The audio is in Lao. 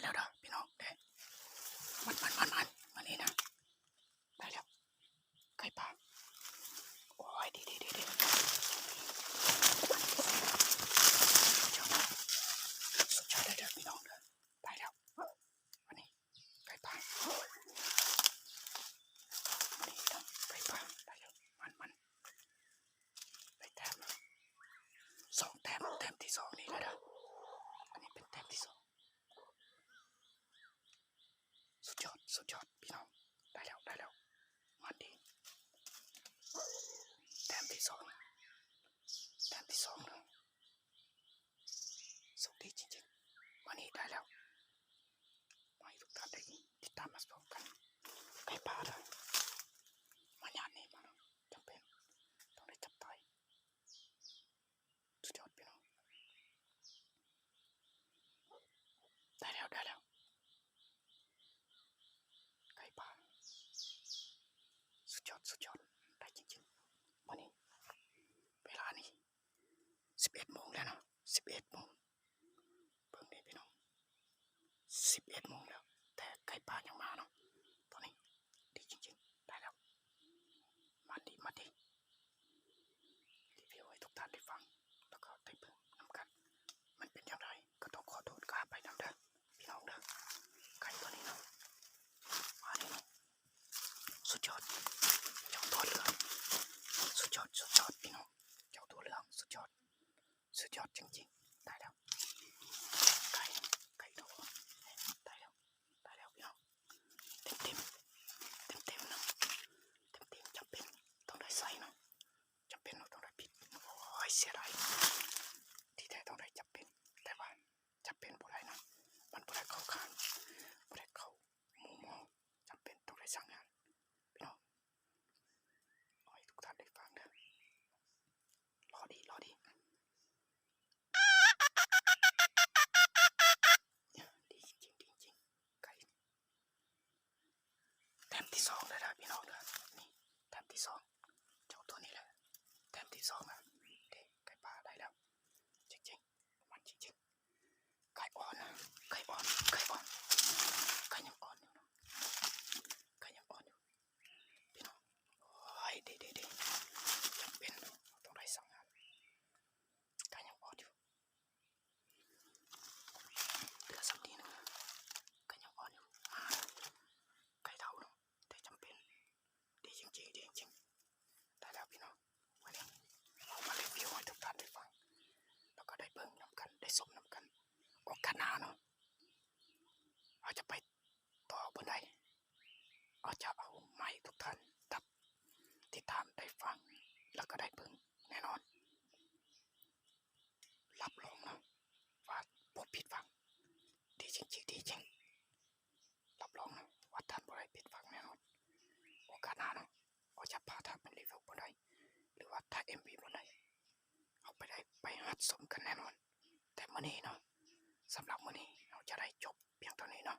ແລ້ວເດີພີ່ນ້ອງເດີ. ມັນໆໆໆ ມານີ້ນະ ໄດ້ແລ້ວ ໄກ່ປ່າ. ໂອ້ຍ ດີໆໆໆ ສຸດຍອດເດີພີ່ນ້ອງເດີ. ໄດ້ແລ້ວ ມານີ້ ໄກ່ປ່າ ໄກ່ປ່າ ໄດ້ແລ້ວ ມັນໆ ໄດ້ແຕ້ມ ສອງແຕ້ມ ແຕ້ມທີສອງນີ້ແຫຼະເດີ. ອັນນີ້ເປັນແຕ້ມທີສອງ ສຸດຍອດ ສຸດຍອດພີ່ນ້ອງ ໄດ້ແລ້ວ ໄດ້ແລ້ວ ມັນດີ. ແຕ້ມທີສອງ ແຕ້ມທີສອງເດີ. ໂຊກດີຈິງໆ ມື້ນີ້ໄດ້ແລ້ວ. ໃຫ້ທຸກທ່ານໄດ້ຕິດຕາມຮັບຊົມກັນ ໄກ່ປ່າເດີ. ມາຍາມນີ້ມາເນາະ ຈຳເປັນຕ້ອງໄດ້ຈັບຕາຍ. ສຸດຍອດພີ່ນ້ອງ ໄດ້ແລ້ວ ໄດ້ແລ້ວ ໄກ່ປ່າ ສຸດຍອດ ສຸດຍອດ ໄດ້ຈິງໆ. ມື້ນີ້ເວລານີ້ ສິບເອັດໂມງແລ້ວເນາະ ສິບເອັດໂມງ. ເບິ່ງເດ້ພີ່ນ້ອງ ສິບເອັດໂມງແລ້ວ ແຕ່ໄກ່ປ່າຍັງມາເນາະ. ຕອນນີ້ດີຈິງໆ ໄດ້ແລ້ວ ມັນດີ ມັນດີ. ຣີວິວໃຫ້ທຸກທ່ານໄດ້ຟັງ ແລ້ວກໍໄດ້ເບິ່ງນຳກັນ ມັນເປັນຈັ່ງໃດ ກໍຕ້ອງຂໍໂທດຂໍອະໄພນຳເດີພີ່ນ້ອງເດີ. ໄກ່ຕົວນີ້ເນາະ ມານີ້ເນາະ ສຸດຍອດ ເຈົ້າຕົວເຫຼືອງ ສຸດຍອດ ສຸດຍອດພີ່ນ້ອງ ເຈົ້າຕົວເຫຼືອງ ສຸດຍອດ ສຸດຍອດຈິງໆ. ໄດ້ແລ້ວ ໄກ່ ໄກ່ໂຕ ໄດ້ແລ້ວ ໄດ້ແລ້ວພີ່ນ້ອງ. ເຕັມໆ ເຕັມໆເນາະ ເຕັມໆ ຈຳເປັນຕ້ອງໄດ້ໃສ່ເນາະ ຈຳເປັນເນາະ ຕ້ອງໄດ້ປິດ. ໂອ້ຍ ເສຍດາຍ ທີ່ແທ້ຕ້ອງໄດ້ຈຳເປັນ ແຕ່ວ່າຈຳເປັນບໍ່ໄດ້ເນາະ ມັນບໍ່ໄດ້ເຂົ້າຂ້າງ ບໍ່ໄດ້ເຂົ້າໝູ່ໝໍ ຈຳເປັນຕ້ອງໄດ້ສັງຫານພີ່ນ້ອງ. ຂໍໃຫ້ທຸກທ່ານໄດ້ຟັງເດີ ລໍດີ ລໍດີ ດີຈິງໆ ດີຈິງໆ ໄກ່ ແຕ້ມທີສອງແລ້ວເດີພີ່ນ້ອງເດີ ນີ້ແຕ້ມທີສອງ ເຈົ້າຕົວນີ້ແຫຼະ ແຕ້ມທີສອງ ເດ້ ໄກ່ປ່າໄດ້ແລ້ວ ຈິງໆ ມັນຈິງໆ. ໄກ່ອ່ອນນະ ໄກ່ອ່ອນ ໄກ່ອ່ອນ ໄກ່ຍັງອ່ອນຢູ່ເນາະ ໄກ່ຍັງອ່ອນຢູ່ພີ່ນ້ອງ. ໂອ້ຍ ເດ້ໆໆ ຈຳເປັນຕ້ອງໄດ້ສັງຫານ ໄກ່ຍັງອ່ອນຢູ່ ເຫຼືອສ່ຳນີ້ນະ ໄກ່ຍັງອ່ອນຢູ່ ມາ ໄກ່ເຖົ້າເນາະ ແຕ່ຈຳເປັນ ດີຈິງໆ ດີຈິງໆ. ໄດ້ແລ້ວພີ່ນ້ອງ ມື້ນີ້ເອົາມາຣີວິວໃຫ້ທຸກທ່ານໄດ້ຟັງ ແລ້ວກໍໄດ້ເບິ່ງນຳກັນ ໄດ້ຊົມນຳກັນ. ໂອກາດໜ້າເນາະ ເຮົາຈະໄປຕໍ່ບ່ອນໃດ ເຮົາຈະເອົາມາໃຫ້ທຸກທ່ານໄດ້ຕິດຕາມໄດ້ຟັງ ແລ້ວກໍໄດ້ເບິ່ງແນ່ນອນ. ຮັບຮອງເນາະວ່າບໍ່ຜິດຫວັງ ດີຈິງໆ ດີຈິງ. ຮັບຮອງນະວ່າທ່ານບໍ່ໄດ້ຜິດຫວັງແນ່ນອນ. ໂອກາດໜ້າເນາະ ເຮົາຈະພາທ່ານໄປຣີວິວບ່ອນໃດ ຫຼືວ່າຖ່າຍເອັມວີບ່ອນໃດ ເຮົາໄປໄດ້ໄປຮັບຊົມກັນແນ່ນອນ. ແຕ່ມື້ນີ້ເນາະ ສຳລັບມື້ນີ້ເຮົາຈະໄດ້ຈົບພຽງເທົ່ານີ້ເນາະ.